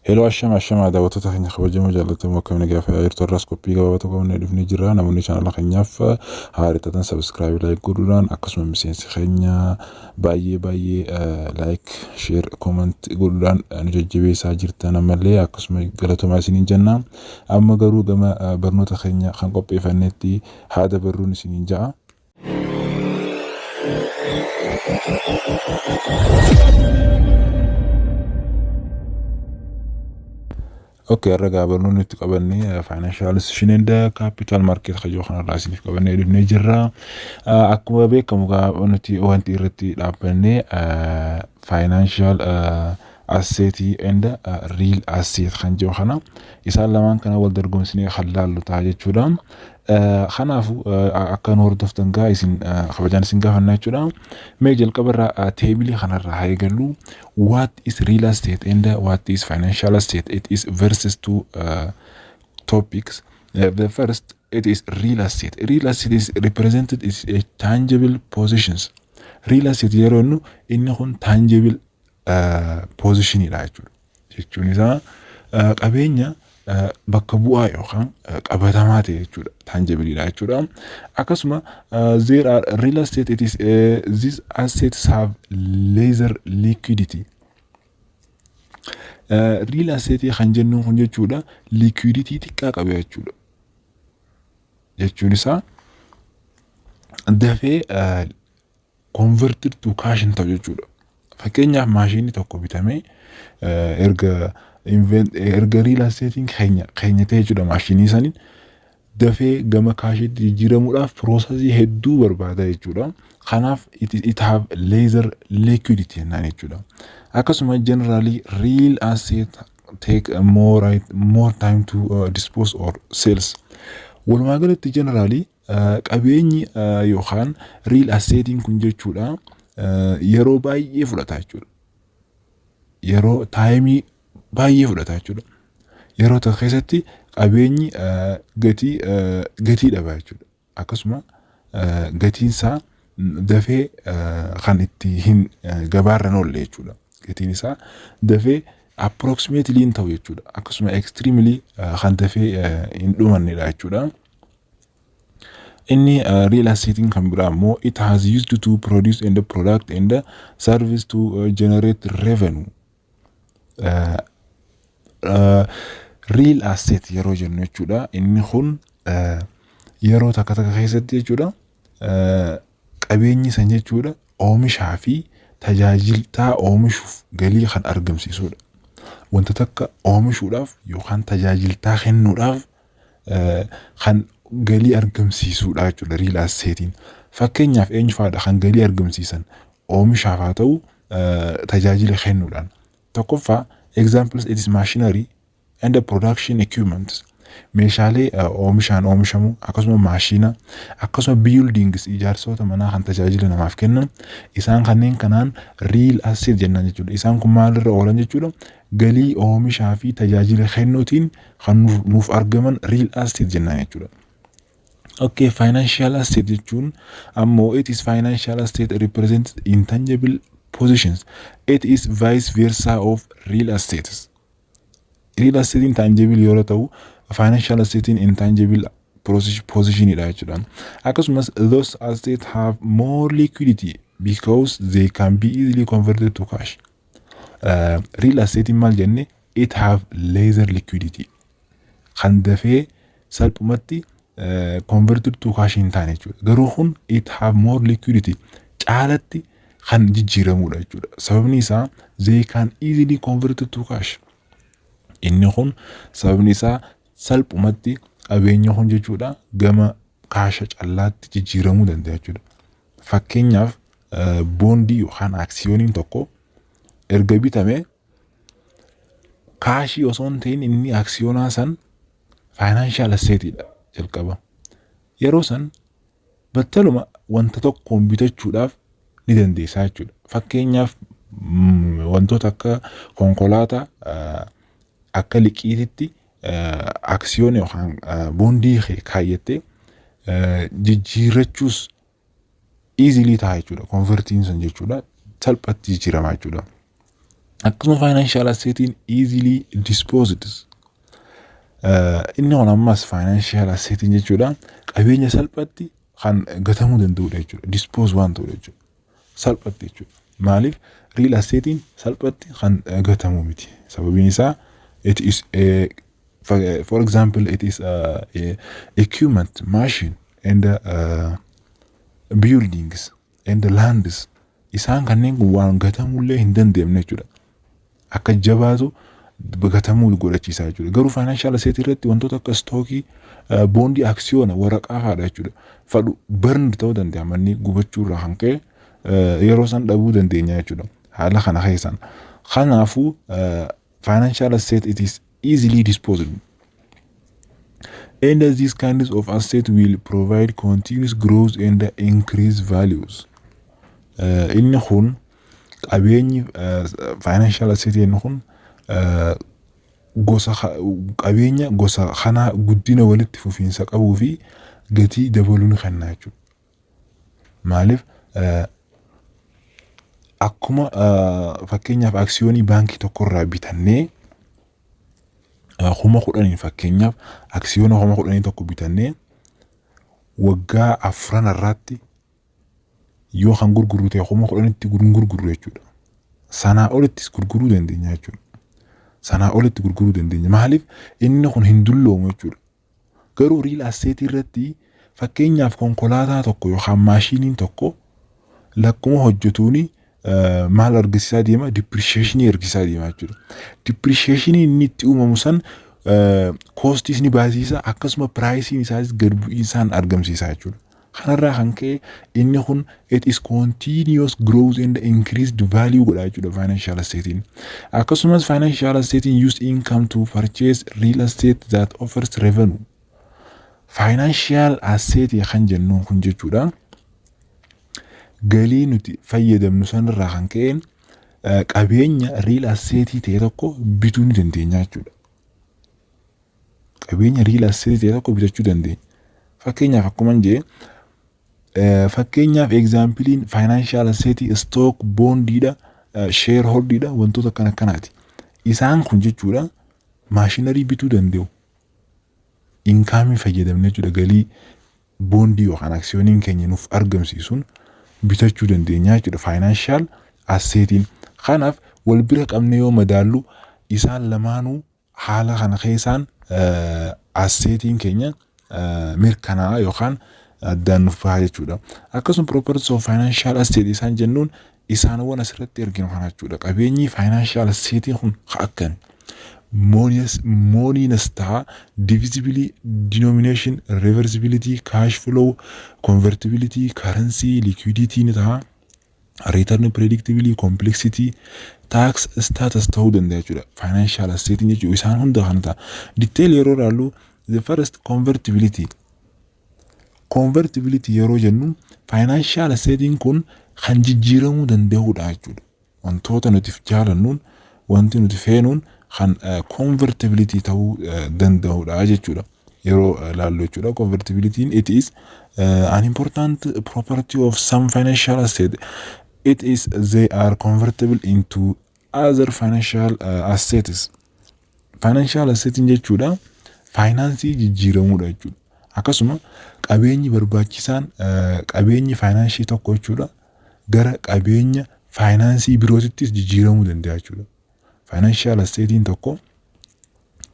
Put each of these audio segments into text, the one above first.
Hello, ashama ashama, daawwattoota keenya kabajamoo jaallatamoo, akkam nagaa fayyaa jirtu? Har'as qophii gabaabaa tokko qabannee dhufnee jirra. Namoonni chaanala keenyaaf haaraa taatan subscribe, like godhuudhaan, akkasuma miseensi keenya baay'ee baay'ee like, share, comment godhuudhaan nu jajjabeessaa jirtan ammallee akkasuma galatoomaa isiniin jenna. Amma garuu gama barnoota keenya kan qopheeffannetti haa dabarruun isiniin ja'a. Okay, har'a gaa barnoonni itti qabanne financial institution and capital market kayyoo kanarraa isiniif qabannee dhufnee jirra. Akkuma beekamu gaa nuti wanti irratti dhaabbanne financial asset and real asset kan jedhu kana, isaan lamaan kana wal dorgomsinee kan laallu ta'a jechuudha. Kanaafuu akka nu hordoftan gaa isin kabajaan isin gaafanna jechuudha. Mee jalqabarraa tableii kanarraa haa eegallu. What is real estate and what is financial asset? It is versus two topics. The first, it is real estate. Real estate is represented is a tangible possessions. Real estate yeroo jennu inni kun tangible possessionidha jechuudha. Jechuun isaa qabeenya bakka bu'aa yookaan qabatamaa ta'e jechuudha. Tangibleidha jechuudha. Akkasuma there are real estate, it is these assets have lesser liquidity. Real estate kan jennuun kun jechuudha liquidity xiqqaa qaba jechuudha. Jechuun isaa dafee converted to cash hin ta'u jechuudha. Fakkeenyaaf, maashinii tokko bitamee erga real estatein keenya ta'e jechuudha, maashinii saniin dafee gama cashiitti jijjiiramuudhaaf processii hedduu barbaada jechuudha. Kanaaf it have lesser liquidity jennaan jechuudha. Akkasuma generally real asset take more time to dispose or sales. Walumaa galatti generally qabeenyi yookaan real assetiin kun jechuudha yeroo baay'ee fudhata jechuudha. Yeroo timeii baay'ee fudhata jechuudha. Yeroo tokko keessatti qabeenyi gatii dhaba jechuudha. Akkasuma gatiin isaa dafee kan itti hin gabaarra hin oolle jechuudha. Gatiin isaa dafee approximately hin ta'u jechuudha. Akkasuma extremely kan dafee hin dhumannedha jechuudha. Inni real estate kan biraa immoo it has used to produce and product and service to generate revenue. Real asset yeroo jennu jechuudha. Inni kun yeroo takka takka keessatti jechuudha, qabeenyi san jechuudha oomishaa fi tajaajiltaa oomishuuf galii kan argamsiisudha. Wanta takka oomishuudhaaf yookaan tajaajiltaa kennuudhaaf kan galii argamsiisudha jechuudha real assetiin. Fakkeenyaaf, eenyu fa'aadha kan galii argamsiisan oomishaaf haa ta'u tajaajila kennuudhaan? Tokkoffaa, examples, it is machinery and the production equipment. Meeshaalee oomishaan oomishamu, akkasuma maashina, akkasuma buildings, ijaarsota manaa kan tajaajila namaaf kennan, isaan kanneen kanaan real asset jennaan jechuudha. Isaan kun maalirra oolan jechuudha? Galii oomishaa fi tajaajila kennuutiin kan nuuf argaman real asset jennaan jechuudha. Okay, financial asset jechuun ammoo it is financial asset represents intangible possessions. It is vice versa of real assets. Real assetiin tangible yeroo ta'u, financial assetiin intangible possessionidha jechuudha. Akkasumas those assets have more liquidity because they can be easily converted to cash. Real assetiin maal jenne? It have lesser liquidity. Kan dafee salphumatti converted to cash hin taane jechuudha. Garuu kun it have more liquidity, caalatti kan jijjiiramudha jechuudha. Sababni isaa they can easily convert to cash. Inni kun sababni isaa salphumatti qabeenya kun jechuudha gama casha callaatti jijjiiramuu danda'a jechuudha. Fakkeenyaaf, bondii yookaan aksiyooniin tokko erga bitame cashii osoo hin ta'in inni aksiyoonaa san financial assetiidha jalqaba. Yeroo san battaluma wanta tokkoon bitachuudhaaf ni dandeessaa jechuudha. Fakkeenyaaf, wantoota akka konkolaataa akka liqiititti aksiyoona yookaan bondii kaayyattee jijjiirrachuus easily ta'a jechuudha. Convertiin sun jechuudha salphatti jijjiirama jechuudha. Akkasuma financial assetiin easily disposed. Inni kun ammas financial assetiin jechuudha, qabeenya salphatti kan gatamuu danda'udha jechuudha. Dispose waan ta'udha jechuudha. Salphatti jechuudha. Maaliif? Real assetiin salphatti kan gatamuu miti. Sababiin isaa it is a, for example, it is a equipment, machine and buildings and lands. Isaan kanneen kun waan gatamullee hin dandeenye jechuudha. Akka jabaatu gatamuu godhachiisaa jechuudha. Garuu financial asset irratti wantoota akka stockii, bondii, aksiyoona, waraqaa fa'aadha jechuudha. Fadhu burn ta'uu danda'a, manni gubachuu irraa kan ka'e yeroo san dhabuu dandeenya jechuudha. Haala kana keessan. Kanaafuu financial asset, it is easily disposed. And these kinds of asset will provide continuous growth and increase values. Inni kun qabeenyi financial asset inni kun gosa qabeenya gosa kanaa guddina walitti fufiinsa qabuu fi gatii dabaluu ni kenna jechuudha. Maaliif? Akkuma fakkeenyaaf aksiyoonii baankii tokkorraa bitannee 10,000n, fakkeenyaaf aksiyoona 10,000 tokko bitannee, waggaa 4 irratti yoo kan gurgurru ta'e 10,000tti gurgurru jechuudha. Sanaa olittis gurguruu dandeenya jechuudha. Sanaa olitti gurguruu dandeenya. Maaliif? Inni kun hin dulloomu jechuudha. Garuu real assetii irratti fakkeenyaaf konkolaataa tokko yookaan maashiniin tokko lakkuma hojjetuuni maal argisiisaa deema? Depreciationii argisiisaa deema jechuudha. Depreciationii inni itti uumamu san costiis ni baasiisa, akkasuma priceiin isaas gad bu'iinsaan argamsiisa jechuudha. Kanarraa kan ka'e inni kun it is continuous growth and increased value godha jechuudha financial assetiin. Akkasumas financial assetiin use income to purchase real estate that offers revenue. Financial asset kan jennuun kun jechuudha, galii nuti fayyadamnu sanirraa kan ka'een qabeenya real assetii ta'e tokko bituu ni dandeenya jechuudha. Qabeenya real assetii ta'e tokko bitachuu dandeenya. Fakkeenyaaf akkuma jee, fakkeenyaaf exampleiin financial assetii stock, bondiidha, shareholdiidha, wantoota akkana akkanaati. Isaan kun jechuudha machinery bituu danda'u. Incomeii fayyadamne jechuudha, galii bondii yookaan aksiyooniin keenya nuuf argamsiisuun bitachuu dandeenya jechuudha financial assetiin. Kanaaf wal bira qabne yoo madaallu isaan lamaanuu haala kana keessaan assetiin keenya mirkanaa'a yookaan addaan nuuf baha jechuudha. Akkasuma properties of financial asset isaan jennuun isaanowwan asirratti arginu kana jechuudha. Qabeenyi financial assetiin kun akkami? Moneyness ta'a, divisibility, denomination, reversibility, cash flow, convertibility, currency, liquidity ni ta'a. Return predictability, complexity, tax status ta'uu danda'a jechuudha. Financial assetiin jechuudha isaan hunda kana ta'a. Detail yeroo ilaallu, the first, convertibility. Convertibility yeroo jennu financial assetiin kun kan jijjiiramuu danda'udha jechuudha. Wantoota nuti jaalannuun, wanti nuti feenuun kan convertibility ta'uu danda'udha jechuudha. Yeroo ilaallu jechuudha. Convertibility, it is an important property of some financial asset. It is they are convertible into other financial assets. Financial assetiin jechuudha faayinaansii jijjiiramuudha jechuudha. Akkasuma qabeenyi barbaachisaan qabeenyi faayinaansii tokko jechuudha gara qabeenya faayinaansii birootittis jijjiiramuu danda'a jechuudha. Financial assetiin tokko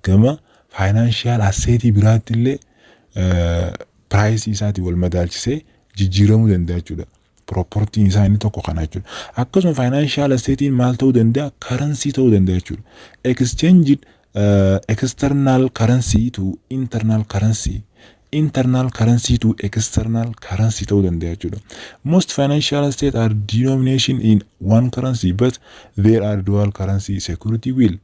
gama financial assetii biraatti illee priceii isaatiin wal madaalchisee jijjiiramuu danda'a jechuudha. Propertyn isaa inni tokko kana jechuudha. Akkasuma financial assetiin maal ta'uu danda'a? Currency ta'uu danda'a jechuudha. Exchange external currency to internal currency. Internal currency to external currency ta'uu danda'a jechuudha. Most financial assets are denomination in one currency, but there are dual currency security will.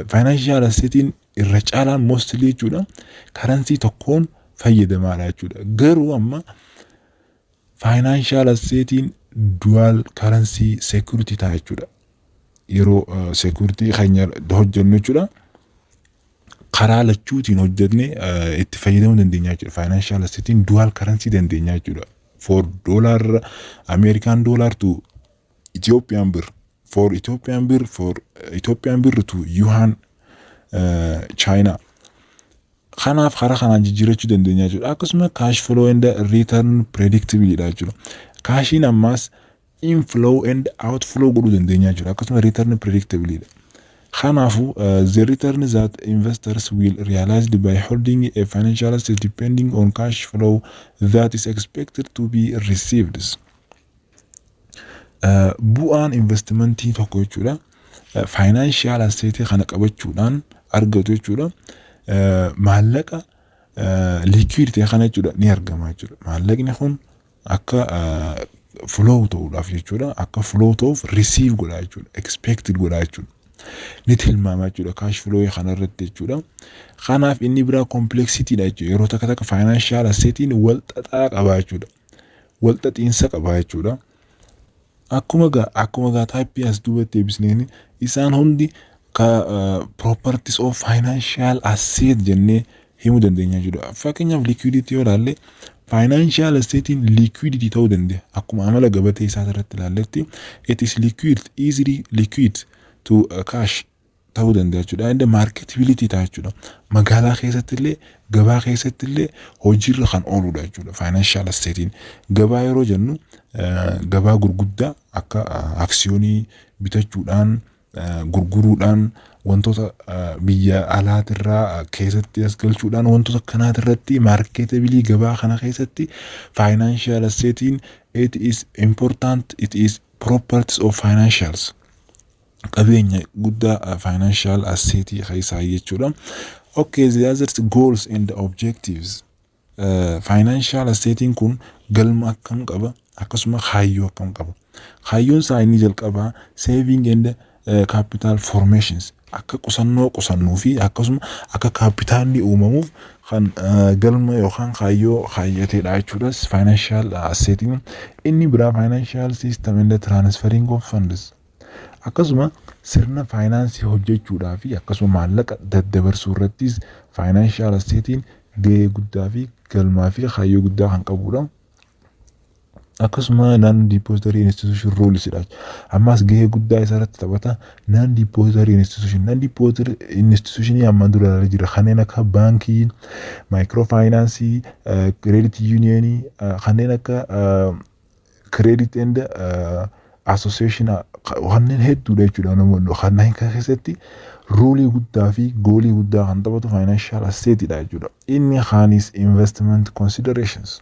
Financial assetiin irra caalaan mostly jechuudha currency tokkoon fayyadamaadha jechuudha. Garuu amma financial assetiin dual currency security ta'a jechuudha. Yeroo security keenya hojjennu jechuudha, karaa lachuutiin hojjennee itti fayyadamuu dandeenya jechuudha. Financial assetiin dual currency dandeenya jechuudha. For dollar, American dollar to Ethiopian birr, For Ethiopian birr to yuan China. Kanaaf karaa kanaan jijjiirachuu dandeenya jechuudha. Akkasuma cash flow and return predictability dha jechuudha. Cashiin ammaas inflow and outflow godhuu dandeenya jechuudha. Akkasuma return predictability dha. Kanaafuu the return that investors will realize by holding a financial asset depending on cash flow that is expected to be received. Bu'aan investmentii tokko jechuudha. Financial asset kana qabachuudhaan argatu jechuudha. Maallaqa liquid ta'e kana jechuudha ni argama jechuudha. Maallaqni kun akka flow ta'uudhaaf jechuudha. Akka flow ta'uuf receive godha jechuudha. Expected godha jechuudha. Ni tilmaama jechuudha cash flow kanarratti jechuudha. Kanaaf inni biraa complexity dha jechuudha. Yeroo takka takka financial assetiin wal xaxaa qaba jechuudha. Wal xaxiinsa qaba jechuudha. Akkuma gaa typeii as duubatti deebisneen isaan hundi ka properties of financial asset jennee himuu dandeenya jechuudha. Fakkeenyaaf, liquidity yoo ilaalle, financial assetiin liquidity ta'uu danda'a. Akkuma amala gabatee isaa irratti ilaalletti, it is liquid, easily liquid to cash ta'uu danda'a jechuudha. Inni marketability ta'a jechuudha. Magaalaa keessatti illee, gabaa keessatti illee hojiirra kan ooludha jechuudha. Financial assetiin gabaa yeroo jennu, gabaa gurguddaa akka aksiyoonii bitachuudhaan, gurguruudhaan, wantoota biyya alaatirraa keessatti as galchuudhaan, wantoota akkanaatirratti marketability gabaa kana keessatti financial assetiin it is important, it is properties of financials, qabeenya guddaa financial assetii keessaa jechuudha. Okay, the other goals and objectives. Financial assetiin kun galma akkam qaba, akkasuma kaayyoo akkam qaba? Kaayyoon isaa inni jalqabaa saving and capital formations, akka qusannoo qusannuu fi akkasuma akka kaapitaalli uumamuuf kan galma yookaan kaayyoo kaayyateedha jechuudha. Financial assetiin inni biraa financial system and transferring of funds, akkasuma sirna faayinaansii hojjechuudhaa fi akkasuma maallaqa daddabarsuu irrattis financial assetiin gahee guddaa fi galmaa fi kaayyoo guddaa kan qabudha. Akkasuma non depository institution roles dha. Ammas gahee guddaa isa irratti taphata non depository institution. Non depository institution ammaan dura ilaalaa jira. Kanneen akka baankii, microfinance, credit unionii, kanneen akka credit and association, kanneen hedduudha jechuudha. Namoonni kanneen keessatti roleii guddaa fi goalii guddaa kan taphatu financial assetidha jechuudha. Inni kaanis investment considerations.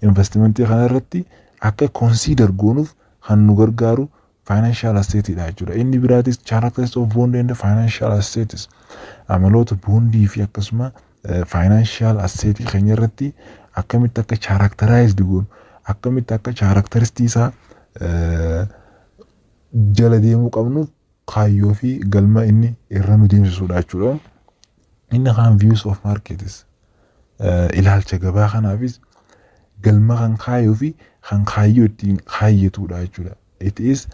Investmentii kana irratti akka consider goonuuf kan nu gargaaru financial assetidha jechuudha. Inni biraatis characteristics of bond and financial assets. Amaloota boondii fi akkasuma financial assetii keenya irratti akkamitti akka characterized goonu, akkamitti akka characteristic isaa jala deemuu qabnuuf kaayyoo fi galma inni irra nu deemsisudha jechuudha. Inni kaan views of markets, ilaalcha gabaa kanaafis galma kan kaayyoo fi kan kaayyoo ittiin kaayyatudha jechuudha. It is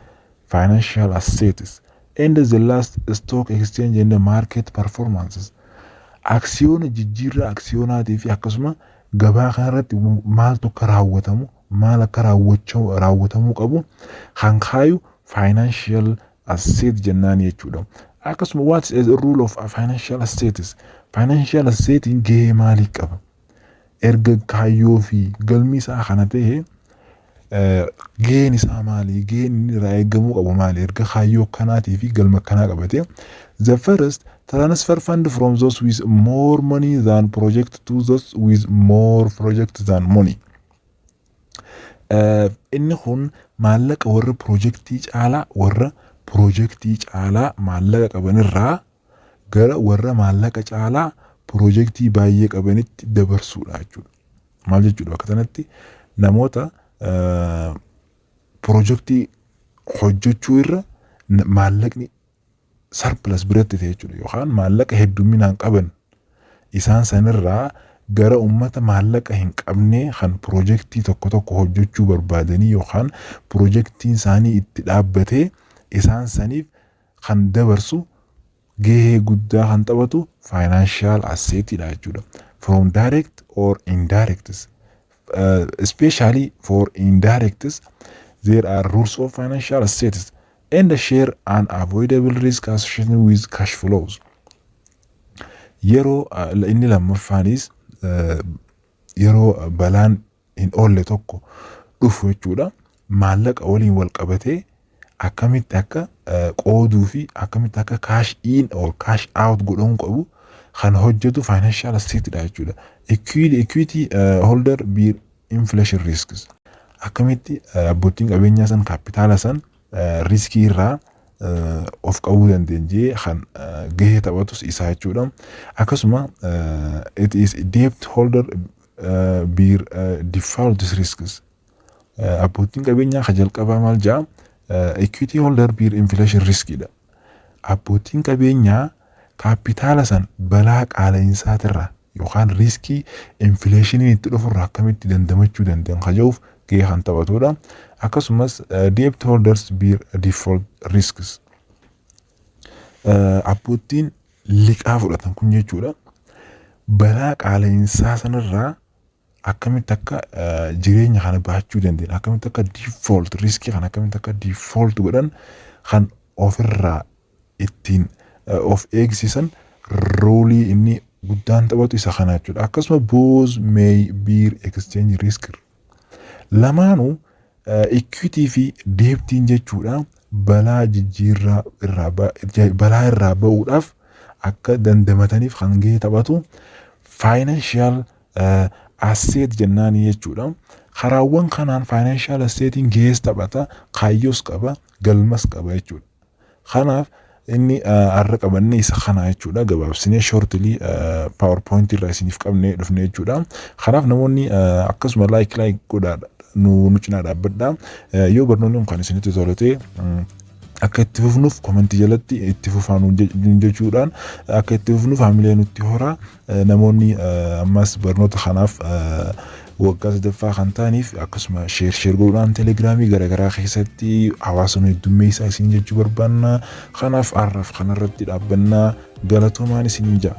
financial assets. And the last, stock exchange and the market performances. Aksiyoona, jijjiirraa aksiyoonaatii fi akkasuma gabaa kanarratti maaltu akka raawwatamu, maal akka raawwatamuu qabu kan kaayu financial asset jennaan jechuudha. Akkasuma what is the role of financial assets? Financial assetiin gahee maalii qaba? Erga kaayyoo fi galmi isaa kana ta'e, gaheen isaa maali? Gaheen inni irraa eegamuu qabu maali? Erga kaayyoo akkanaatii fi galma akkanaa qabate. The first, transfer fund from those with more money than project to those with more project than money. Inni kun maallaqa warra piroojeektii caalaa maallaqa qabanirraa gara warra maallaqa caalaa piroojeektii baay'ee qabanitti dabarsuudha jechuudha. Maal jechuudha? Bakka kanatti namoota piroojeektii hojjechuu irra maallaqni surplus biratti ta'e jechuudha, yookaan maallaqa hedduminaan qaban isaan sanirraa gara uummata maallaqa hin qabne kan piroojeektii tokko tokko hojjechuu barbaadanii yookaan piroojeektiin isaanii itti dhaabbatee isaan saniif kan dabarsu, gahee guddaa kan taphatu financial assetidha jechuudha. From direct or indirect, especially for indirect, there are rules of financial assets. and share unavoidable risk associated with cash flows. Yeroo inni lammaffaanis yeroo balaan hin oolle tokko dhufu jechuudha. Maallaqa waliin wal qabatee akkamitti akka qooduu fi akkamitti akka cash in or cash out godhamuu qabu kan hojjetu financial assetidha jechuudha. Equity holder bear inflation risks. Akkamitti abbootiin qabeenyaa san kaapitaala san riskii irraa of qabuu dandeenyee kan gahee taphatus isaa jechuudha. Akkasuma it is debt holder bear default risks. Abbootiin qabeenyaa kan jalqabaa maal jedha? Equity holder bear inflation riskidha. Abbootiin qabeenyaa kaapitaala san balaa qaala'insaatiirraa yookaan riskii inflationiin itti dhufurraa akkamitti dandamachuu danda'an kajaa'uuf gahee kan taphatudha. Akkasumas debt holders bear default risks. Abbootiin liqaa fudhatan kun jechuudha, balaa qaala'insaa sanarraa akkamitti akka jireenya kana baachuu danda'an, akkamitti akka default riskii kana akkamitti akka default godhan kan ofirraa ittiin of eegsisan roleii inni guddaan taphatu isa kana jechuudha. Akkasuma both may bear exchange risk. Lamaanuu equity fi debtiin jechuudha balaa jijjiirraa irraa, balaa irraa ba'uudhaaf akka dandamataniif kan gahee taphatu financial asset jennaanii jechuudha. Karaawwan kanaan financial assetiin gahees taphata, kaayyoos qaba, galmas qaba jechuudha. Kanaaf inni har'a qabanne isa kana jechuudha. Gabaabsinee shortly PowerPoint irraa isiniif qabnee dhufne jechuudha. Kanaaf namoonni akkasuma like like godhaa, nu cinaa dhaabbadhaa. Yoo barnoonni kun kan isinitti tole ta'e, akka itti fufnuuf commentii jalatti itti fufaa jechuudhaan akka itti fufnuuf haamilee nutti horaa. Namoonni ammas barnoota kanaaf waggaa sadaffaa kan ta'aniif akkasuma share share godhuudhaan Telegramii garaagaraa keessatti hawaasa nu heddummeessaa isin jechuu barbaanna. Kanaaf har'aaf kanarratti dhaabbannaa, galatoomaan isiniin ja'a.